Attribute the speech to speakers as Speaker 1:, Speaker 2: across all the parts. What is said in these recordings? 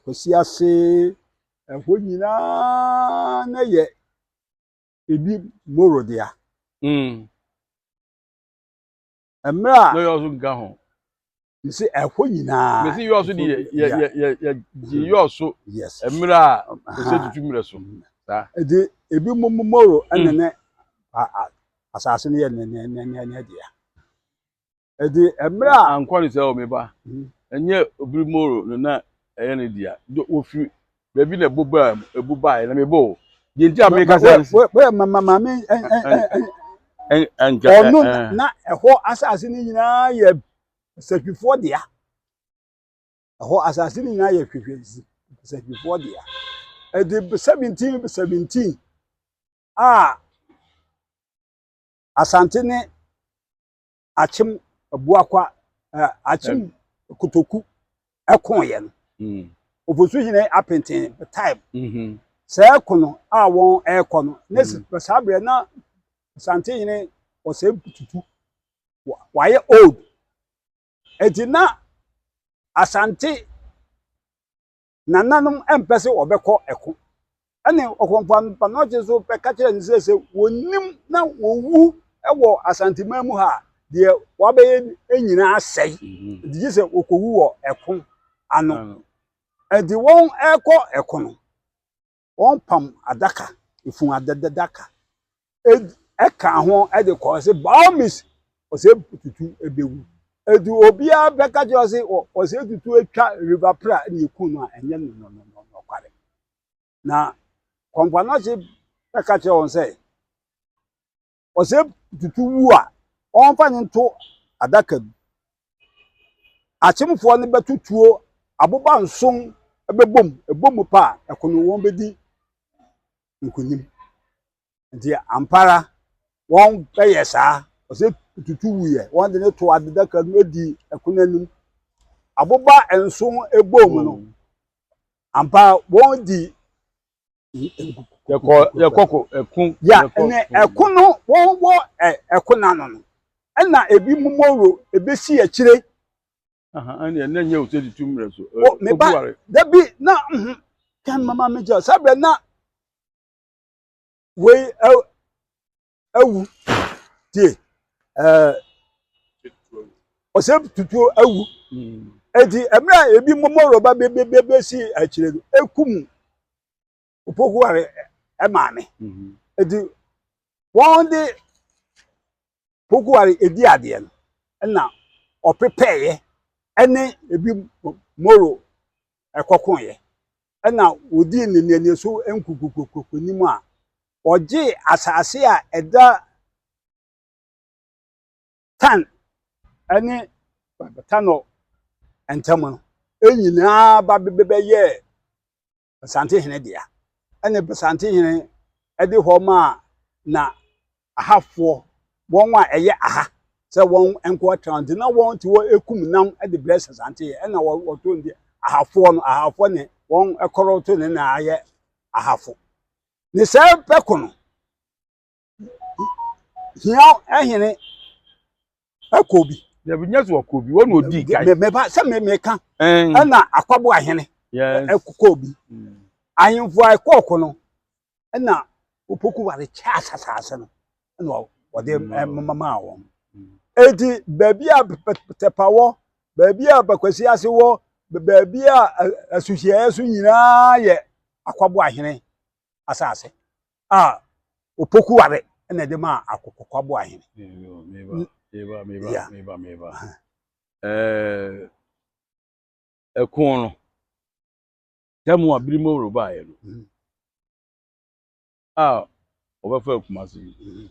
Speaker 1: Kwasi ase, ɛhɔ nyinaa na yɛ ebi Moro dea. Mmerɛ a
Speaker 2: Na yɛ ɔso nka ho.
Speaker 1: Nsi ɛhɔ nyinaa.
Speaker 2: Mesi yɛ ɔso de yɛ yɛ yɛ yɛ yɛ gye yɛ ɔso mmerɛ a Osei Tutu mmerɛ so. Saa.
Speaker 1: Ɛdi ebi mo Moro ɛna ne asase no yɛ ne dea. Ɛdi mmerɛ a
Speaker 2: Ankɔ ne sɛ o meba. Ɛnyɛ Obiri Moro no na ɛyɛ ne dea. Wofiri baabi na ɛbu baa ebu baa na meba o. Deɛ nti a meka sɛ
Speaker 1: Wɛ ma maame ɛ ɛ ɛ
Speaker 2: ɛnka
Speaker 1: ɔno na ɛhɔ asase no nyinaa yɛ sɛhwifoɔ dea. Ɛhɔ asase no nyinaa yɛ hwehwɛ sɛhwifoɔ dea. Ɛdi 1717 a Asante ne Akyem Abuakwa, Akyem Kotoku ɛkoeɛ no. Ofosuhene Apenten time. Sɛ ɛko no a wɔn ɛrekɔ no, ne saa berɛ na Asantehene Osei Tutu wayɛ old. Eti na Asante nananom mpɛ sɛ wɔbɛkɔ ɛko. Ɛne Ɔkɔmfo Anɔkye nso bɛka kyerɛ no sɛ wɔnim na wɔwu wɔ Asanteman mu ha a, deɛ wabɛyɛ nyinaa asɛe. Nti gye sɛ wɔkɔwu wɔ ɛko ano. Nti wɔn ɛrekɔ ɛko no, wɔn pam adaka, efun adaka ɛka ho ɛde kɔ sɛ by all means Osei Tutu ebewu. Eti obiara bɛka kyerɛ sɛ Osei Tutu atwa River Pra ɛna eku no a, ɛnyɛ no no no nɔkware. Na Kɔmfo Anɔkye bɛka kyerɛ wɔn sɛ Osei Tutu wu a, wɔmfa ne nto adaka mu. Akyemfoɔ no bɛto tuo aboba 7 ɛbɛbom, ɛbɔ mu pa a, ɛko no wɔn bɛdi nkonim. Nti ampara wɔn bɛyɛ saa. Osei Tutu wuyɛ, wɔn de ne to adaka mu edi ɛko n'anim. Aboba 7 ɛbɔ mu no, ampa wɔn di
Speaker 2: Yɛkɔ ko ɛko.
Speaker 1: Ya ne ɛko no wɔn wɔ ɛko n'ano no, ɛna ebi momoro ebesi akyire.
Speaker 2: Ɛna ɛna nyɛ Osei Tutu mmerɛ so.
Speaker 1: O meba dabi na kan mama mi gyɛ saa berɛ na wei awu tie, Osei Tutu awu. Eti mmerɛ a ebi momoro ba bebebe si akyire no ekum Opokuware maame. Eti wɔn de Pokuware edi adeɛ no, ɛna ɔpepɛɛyɛ ɛne ebi moro ɛkɔkoeɛ, ɛna wodii ne nneɛma so nkukukukuku mu a ɔgye asase a ɛda Tan ɛne Tano ntam no nyinaa ba bɛyɛɛ Asantehene dea. Ɛna Asantehene ɛde hɔ maa na ahafoɔ wɔn a ɛyɛ aha sɛ wɔn nko atena, nti na wɔn te hɔ ekum nam de brɛ Asante, ɛna wɔto nti ahafoɔ no, ahafoɔ ne wɔn ɛkɔrɔ to ne na ayɛ ahafo. Ne sɛ pɛko no hia ɛhene ɛkɔ bi.
Speaker 2: Dabi, nyɛ sɛ ɔkɔ bi, wɔn na odi kan.
Speaker 1: Mɛba sɛ mɛka ɛna Akwabo ahene ɛkɔ bi. Ahemfo a ɛkɔɔko no, ɛna Opoku Ware kyɛ asase no, ɛna wɔde maa wɔn. Eti baabi a Tɛpa wɔ, baabi a Bakwasi ase wɔ, baabi a asuhyiaeɛ so nyinaa yɛ Akwabo ahene asase a Opoku Ware ɛna ɛde maa Akwabo ahene.
Speaker 2: Meba, meba, meba, meba. Ɛko no tɛmu a Birimoro baeɛ no a ɔbɛfa Kumasi yi,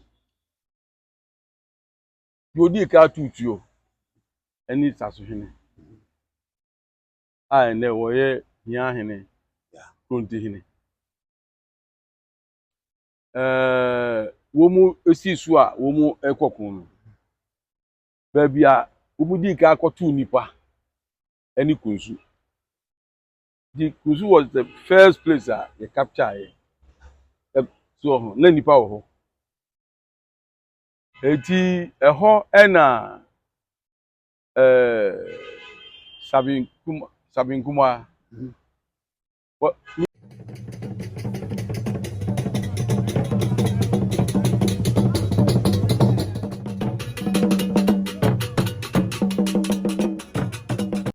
Speaker 2: deɛ odii ka ato tuo ɛne Sasohene a ɛnɛ wɔyɛ Hiahene, Krontihene. Wɔn mu esi so a wɔn mu ɛkɔ ko no, baabi a wɔn mu dii ka akɔto nipa ɛne Kunsu. The Kunsu was the first place a yɛ capture yɛ so hɔ na nipa wɔ hɔ. Eti ɛhɔ ɛna Sabinkuma. Wɔ